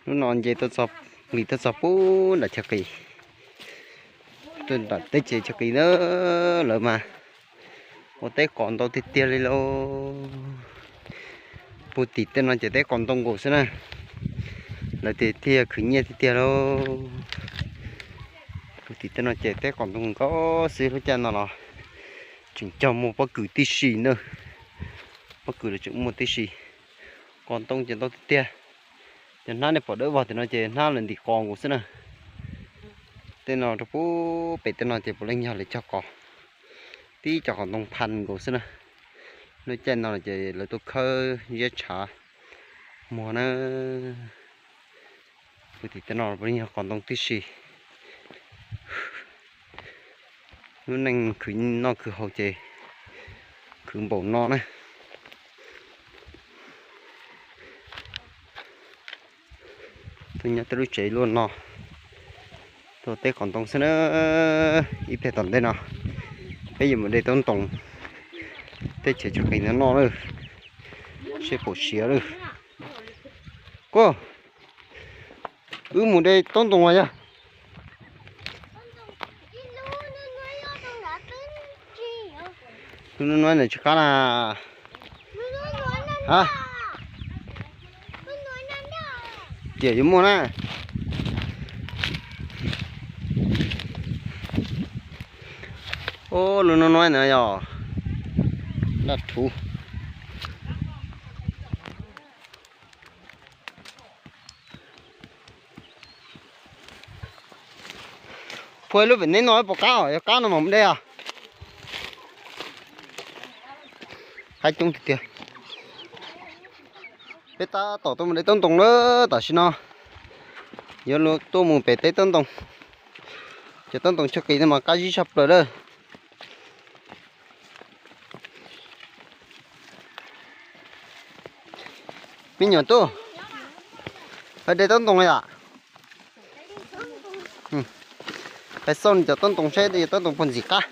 Hnub no nce tuaj txog, nqis tuaj txog pub nram chaw qis, tuaj nram teb chaws chaw qis na, lawv mas ua teb qos ntau tiag tiag li lauj. Puag tim tej no ces teb qos ntoo nkaus xwb na, lawv tias thiaj khwv nyiaj tiag tiag lauj. Puag tim tej no ces teb qos ntoo nkaus xwb, lub caij no los tseem cog muag pob kws tib si na, pob kws los tseem muag tib si. Qos ntoo ces ntau tiag tiag. Cov hnab nej pom dawb vog tim no ces hnab lawv ntim qos nkaus xwb na. Tej no rau pub pem tej no ces puav leej yog lawv cog qos, tib cov qos ntoo phaj nkaus xwb na. Lub caij no ces lawv tuaj khawb ziab tshav muag na. Puag tim tej no puav leej yog qos ntoo tib si. Lub neej khwv noj khwv haus ces khwv npaum no na. Tuaj nyob tej lub tsev luaj no, tuaj teb qos ntoo xwb na. Ib pliag tom ntej no peb yuav mus de taub ntoo teb chaws chaw qis no noj lawm, seb puas siav lawm. Koj, wb mus de taub ntoo los yog? Lub no no nws tsis qab na. Ha, tiam yuav muaj na. Ub, lub no no na yog daj rhuv. Phua lub pem neb no puas qab os, yog qab no mam mus de os. Qab coob tiag tiag. Peb tab tom tuaj mus de taub ntoo lawm, tam sim no yuav tuaj mus pem teb taub ntoo. Cov taub ntoo chaw qis no mas qab zib tshaj plaws lawm. Me nyuam tub, peb de taub ntoo yom? Peb xauj cov taub ntoo seb taub ntoo puas ntxim qab.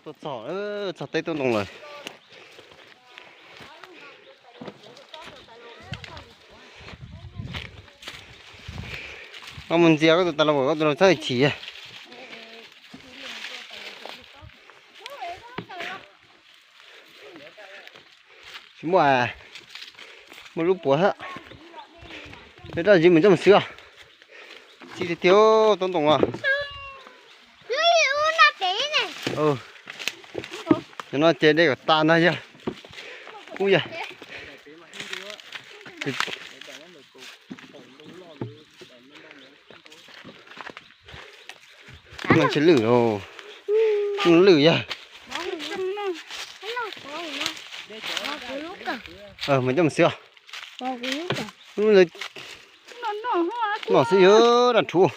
Tuaj txog, txog teb taub ntoo lawm. Koj mus ntxias koj tus tas los, koj tus los txhob chim. Tsis muaj, muaj lub puav thiab. Daj zib mus coj mus xwb os. Txi tiag tiag taub ntoo os. Cov no ces dej kom tas ntag yog. Kub yog. Mas ntshe lwj os. Lwj yog. Mas coj mus xwb os. Noj xwb yog daj rhuv.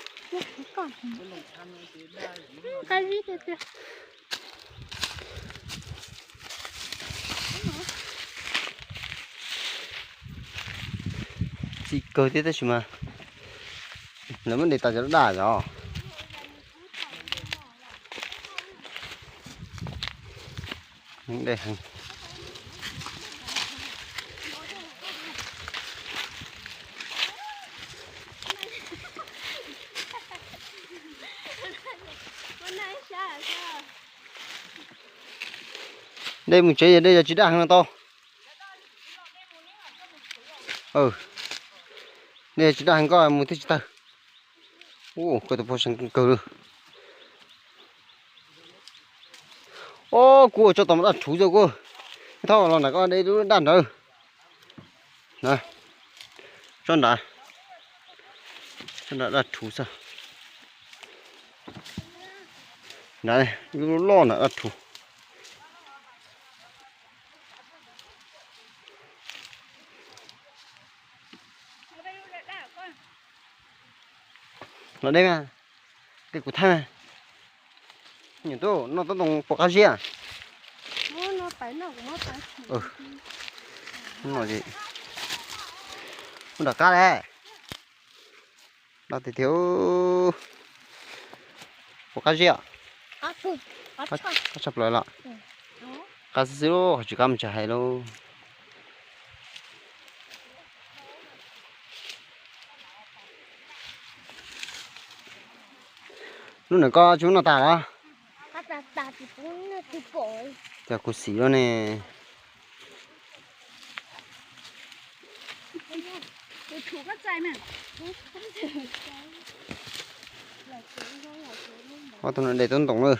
Txi kawg thiab tab sis mas lawv muab de tas cov daj yom. De heev. De mus tsev, yog de yog tsis daj heev no tau. De yog tsis daj heev koj mus thiaj tsis tawg. Ub, koj tus poj seem kawg lawm. Ob, kuv ua tso tau daj rhuv xwb kuv. Thauj los nram koj de lub daj nrad. Na, tsob nrad, tsob nrad daj rhuv xwb. Nrad, lub loj nrad daj rhuv. Los de mas, de kuv thaij mas. Nyuam tub, noj taub ntoo pom qab ziab. No ces, Mus nram qab lawm. Daj tiag tiag. Puas qab ziab? Qab tshaj plaws los? Qab xwb xwb, tsis qab mus tsis hais lauj. Lub ntawm koj tsis muab noj tas los? Cas kuv xim lawm ne. Ob tug no de tub ntoos lawm.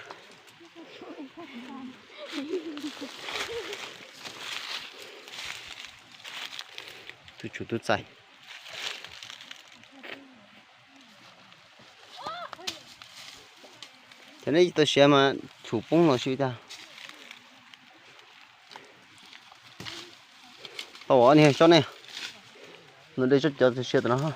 Tub tsum tub txais. Ces nej tau siav mas tshum poob los sib tag. Tau ob niag xyob nej. Nws de tsob cov siav tam no.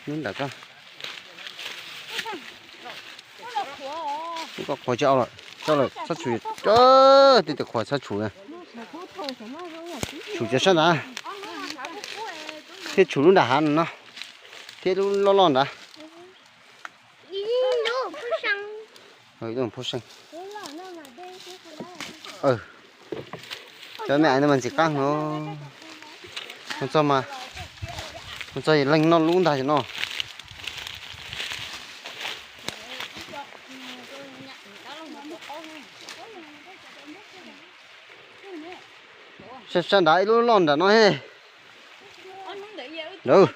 Nyob nram koj. Koj qhuav tsis au lawm, tsis au lawm, txhob tshum. Tej tus qhuav txhob tshum. Tshum cov sab ntawd thiab tshum lub nram hav no thiab lub loj loj ntawd. Cov me aiv no mas ntxim qab heev. Mus txog mas, mus txog leej noj lub ntag no. Sab, sab nrad ib lub loj nram no he. Lawm.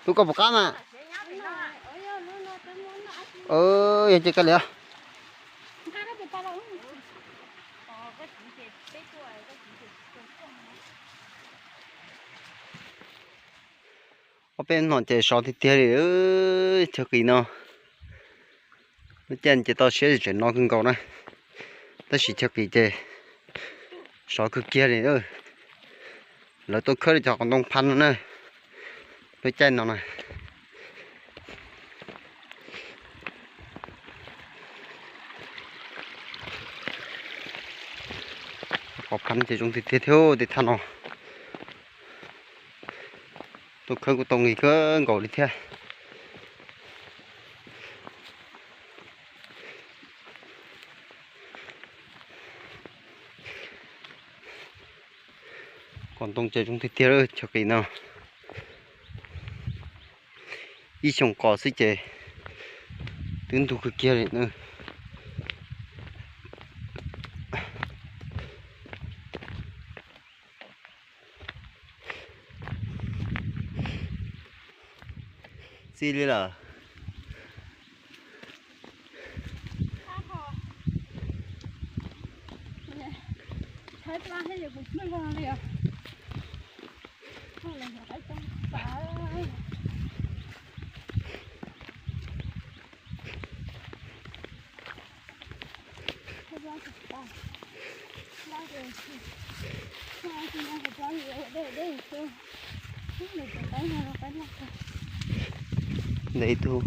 Tub koj puas qab mas? Yog ces koj liam. Ob peb no ces sov tiag tiag li. Chaw qis no lub caij ces toj siab tseem no kawg nkaus na, tab sis chaw qis ces sov kawg kiag li. Lawv tuaj khawb li cov qos ntoo phab no na, lub caij no na. Qos phab ces zoo tiag tiag thiab tej thaj no. Tuaj khawb kuj tau nqis kawg nkaus li thiab. Qos ntoo ces zoo tiag tiag lawm chaw qis no. Ib xyoos qos xwb ces twb ntug kawg kiag li na. Txij li lawm. Ntawm ib tug